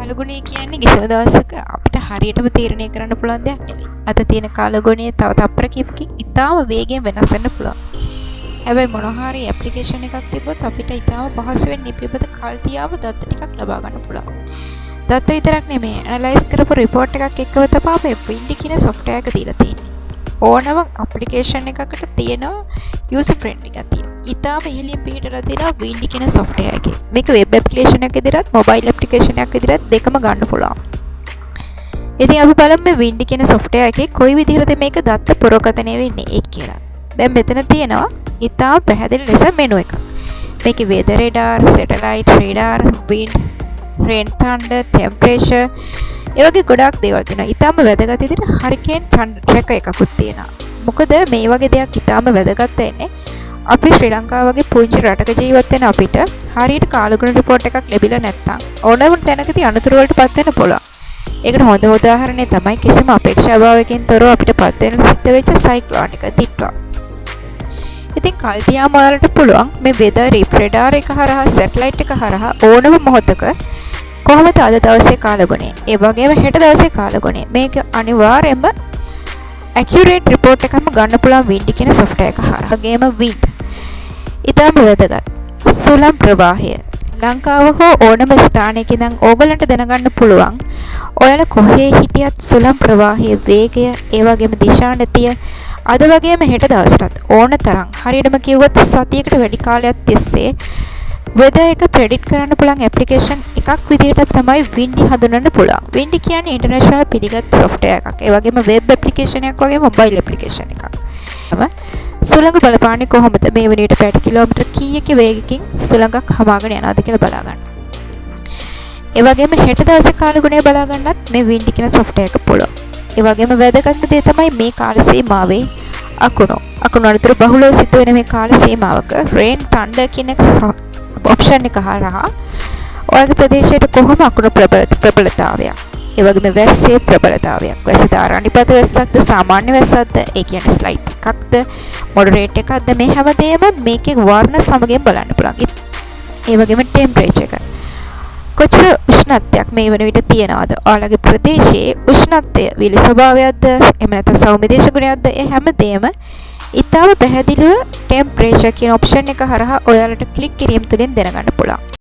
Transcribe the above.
කාලගුණය කියන්නේ කිසිම දවසක අපිට හරියටම තීරණය කරන්න පුළුවන් දෙයක් නෙවෙයි. අද තියෙන කාලගුණය තව තප්පර කිහිපකින් ඉතාම වේගයෙන් වෙනස් වෙන්න පුළුවන්. හැබැයි මොනවා හරි ඇප්ලිකේෂන් එකක් තිබ්බොත් අපිට ඉතාම පහසුවෙන් මේ පිළිබඳ කල් තියාම දත්ත ටිකක් ලබා ගන්න පුළුවන්. දත්ත විතරක් නෙමෙයි, ඇනලයිස් කරපු රිපෝට් එකක් එක්කම තමයි මේ වින්ඩි කියන සොෆ්ට්වෙයාර් එක දීලා තියෙන්නේ. ඕනම ඇප්ලිකේෂන් එකකට තියෙනවා යූසර් ෆ්‍රෙන්ඩ්ලි ගතිය. ඉතාම ඉහළින් පිහිටලා තියෙනවා වින්ඩි කියන සොෆ්ට්වෙයාර් එකේ. මේක වෙබ් ඇප්ලිකේෂන් එකක් විදිහටත් මොබයිල් ඇප්ලිකේෂන් එකක් විදිහටත් දෙකම ගන්න පුළුවන්. ඉතින් අපි බලමු මේ වින්ඩි කියන සොෆ්ට්වෙයාර් එකේ කොයි විදිහටද මේක දත්ත පුරෝකථනය වෙන්නේ ඒ කියලා. දැන් මෙතන තියෙනවා ඉතාම පැහැදිලි ලෙස මෙනු එකක්. මේකේ weather radar, satellite radar, wind, rain, thunder, temperature ඒ වගේ ගොඩාක් දේවල් තියෙනවා. ඉතාම වැදගත් විදිහට හරිකේන් ට්‍රැකර් එකකුත් තියෙනවා. මොකද මේ වගේ දෙයක් ඉතාම වැදගත් වෙන්නේ අපි ශ්‍රී ලංකාව වගේ පුංචි රටක ජීවත් වෙන අපිට හරියට කාලගුණ රිපෝට් එකක් ලැබිලා නැත්නම් ඕනෑම තැනකදී අනතුරු වලට පත් වෙන්න පුළුවන්. ඒකට හොඳ උදාහරණය තමයි කිසිම අපේක්ෂාභාවයකින් තොරව අපිට පත් වෙන්න සිද්ධ වෙච්ච සයික්ලෝන් එක, දිට්වා. ඉතින් කල් තියාම ඔයාලට පුළුවන් මේ වෙදර් රේඩාර් එක හරහා, සැටලයිට් එක හරහා ඕනම මොහොතක කොහොමද අද දවසේ කාලගුණය, ඒ වගේම හෙට දවසේ කාලගුණය, මේක අනිවාර්යයෙන්ම ඇකියුරේට් රිපෝට් එකක්ම ගන්න පුළුවන් වින්ඩි කියන සොෆ්ට්වෙයාර් එක හරහා. වගේම වින්ඩ් ඉතාම වැදගත්. සුළං ප්‍රවාහය ලංකාව හෝ ඕනම ස්ථානයක ඉඳන් ඕගොල්ලන්ට දැනගන්න පුළුවන්. ඔයාලා කොහේ හිටියත් සුළං ප්‍රවාහයේ වේගය, ඒ වගේම දිශානතිය අද වගේම හෙට දවසටත් ඕන තරම්, හරියටම කිව්වොත් සතියකට වැඩි කාලයක් තිස්සේ වෙදර් එක ප්‍රෙඩික්ට් කරන්න පුළුවන් ඇප්ලිකේෂන් එකක් විදිහට තමයි වින්ඩි හඳුන්වන්න පුළුවන්. වින්ඩි කියන්නේ ඉන්ටර්නැෂනල් පිළිගත් සොෆ්ට්වෙයාර් එකක්. ඒ වගේම වෙබ් ඇප්ලිකේෂන් එකක් වගේම මොබයිල් ඇප්ලිකේෂන් එකක්. සුළඟ බලපාන්නේ කොහොමද, මේ වන විට පැයට කිලෝමීටර් කීයක වේගකින් සුළඟක් හමාගෙන යනවද කියලා බලා ගන්න. ඒ වගේම හෙට දවසේ කාලගුණය බලා ගන්නත් මේ වින්ඩි කියන සොෆ්ට්වෙයාර් එක පුළුවන්. ඒ වගේම වැදගත්ම දේ තමයි මේ කාල සීමාවේ අකුණු අනතුරු බහුලව සිදු වෙන මේ කාල සීමාවක රේන් තන්ඩර් කියන ඔප්ෂන් එක හරහා ඔයාගේ ප්‍රදේශයට කොහොම අකුණු ප්‍රබලතාවයක්, ඒ වගේම වැස්සේ ප්‍රබලතාවයක්, වැස්ස ධාරා අනුපාත වැස්සක්ද, සාමාන්‍ය වැස්සක්ද, ඒ කියන්නේ ස්ලයිට් එකක්ද, මොඩරේට් එකක්ද, මේ හැමදේම මේකේ වර්ණ සමගින් බලන්න පුළුවන්. ඒ වගේම ටෙම්පරේචර් එක, කොච්චර උෂ්ණත්වයක් මේ වන විට තියෙනවද, ඔයාලගේ ප්‍රදේශයේ උෂ්ණත්වය විලි ස්වභාවයක්ද, එහෙම නැත්නම් සෞම්‍ය දේශගුණයක්ද, ඒ හැමදේම ඉතාම පැහැදිලිව ටෙම්පරේචර් කියන ඔප්ෂන් එක හරහා ඔයාලට ක්ලික් කිරීම තුළින් දැනගන්න පුළුවන්.